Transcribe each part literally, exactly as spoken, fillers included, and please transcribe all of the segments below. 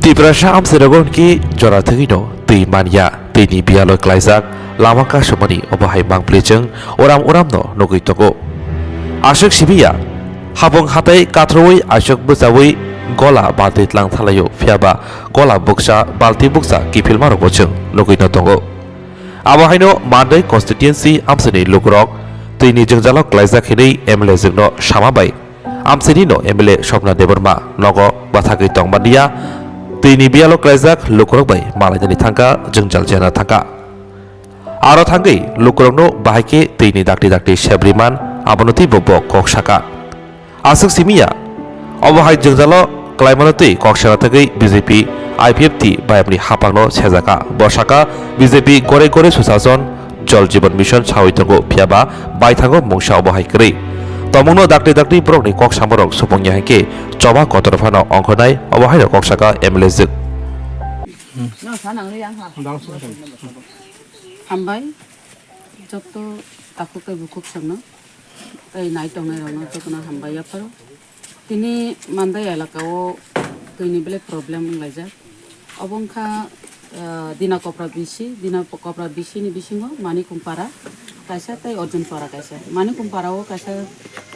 Tiprasa amchairogno hwnkhe jora thwgwino twi manya, twini biyalo klaijak lama kasumani obo hai mangpli chwng uram uramno nugwi tongo. Aswk simi ya, hapung hatai kathroui aswk bwchaui gola balti tlang thalaio, phiyaba gola bukcha, balti bukcha kiphilmarokbo chwng nugwino tongo. Abo haino Mandai constituency amchaini lukurok twini jwngjalo klaijak hinwi M L A jwkno sama bai amchainino M L A Swapna Debbarma nogo bwthagwi tongmaniya, twini biyalo klaijak lukurok bai malainani thangkha, jwngjal chena thangkha. Aro thangwi lukurokno bahai khe twini dakti dakti sebriman abono teibo bo kok saka. Aswk simi ya, obo hai jwngjalo klaimano twi kok sana thagwi B J P I P F T bayamni haphangno sejaka. Bo saka, B J P gore gore Sushashan, Jal Jeevan Mission sawi tongo, phiyaba baithango mungsa obo hai kwrwi. Tongmungno dakti dakti borokni kok samorok supungya hinkhe choba kotor phano ongkhornai, obo haino kok saka M L A jwk. Hambai, joto takhuk tei bukhuk songno, tei nai tongnai rokno jotono hambai yapharo. Tini Mandai elaka o twini belai problem wnglaijak. Obo wngkha, ah, Dina Kopra B C, Dina Kopra B C ni bisingo Manikum Para kaisa tei Arjun Para kaisa. Manikum Para o kaisa,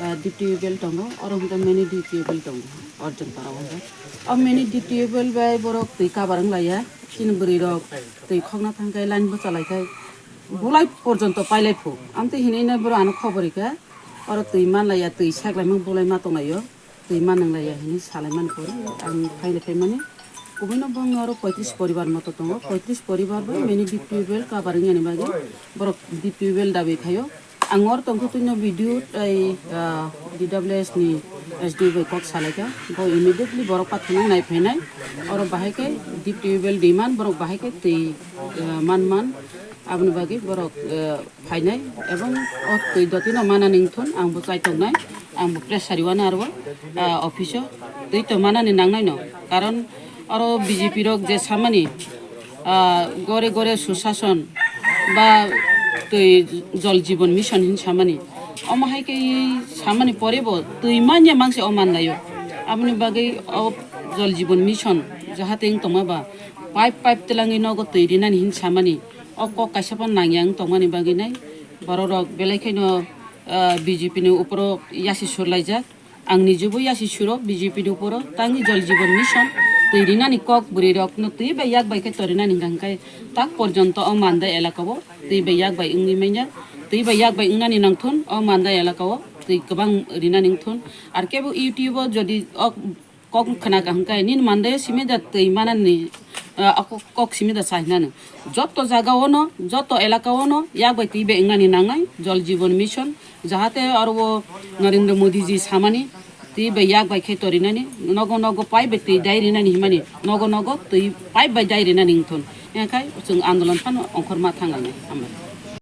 ah, deep tubewell tongo, oro hwnkhe mini deep tubewell tongo Arjun Para o hwnkhe. O mini deep tubewell bai borok twi kabar wnglaiya. Chini bwrwi rok twi khokna thangkhai, line bwchalaikhai, bulai porjonto pailai phu. Amtwi hinwi nai borok ano khobor rikha, oro twi manlaiya, twi seklaimang bulai ma tonglaio, twi ma nwnglaiya hinwi salaimani pore ang phaile phaimani. Kubuino bongni oro poitris poribar moto tongo, poitris poribar bai mini deep tubewell kabar wngyani bagwi borok deep tubewell dabi khaio. Ang oro tongkhe twino B D O tei, ah, D W S ni S D O bai kok salaikha. Bo immediately borok pathorno nai phainai. Oro bahai khe deep tubewell demand, borok bahai khe twi, ah, man man. Aboni bagwi borok, ah, phainai. Ebong o twi dotino manani wngthun, ang bo chaitok nai, ang bo pressure rwano aro, ah, office o twi to manani nangnai no. Karon oro B J P rok je samani, ah, gore gore Sushashan ba twi Jal Jeevan Mission hin samani. Omo hai khe samani pore bo twi manya mangse o manlaio. Aboni bagwi o Jal Jeevan Mission jahate wng tongma ba pipe pipe twlangwi nogo twi rinani hin samani. O kok kaisa phano nangya wng tongmani bagwi nai borok rok belai kheno, ah, B J P ni uporo yasi surlaijak. Ang nijubo yasi suro B J P ni uporo, tangwi Jal Jeevan Mission twi rinani kok bwrwi rokno twi bai yak bai khe torinani hwnkha hwnkhe tak porjonto o Mandai elaka o twi bai yak bai wngwi manya, twi bai yak bai wngnani nangthun o Mandai elaka o twi kwbang rinani wngthun. Ar kebo YouTube o jodi o kok khna kaham khe nini Mandai o simi da twi manani, ah, o kok, kok simi da sahinani. Joto jaga o no, joto elaka o no yak bai twi bai wngnani nangnai Jal Jeevan Mission. Jahate aro o Narendra Modi ji samani twi bai yak bai khe torinani, nogo nogo pipe bai twi dai rinani himani, nogo nogo twi pipe bai dai rinani wngthun. Enkhai chwng andolon phano ongkhorma thanglainai. Hambai.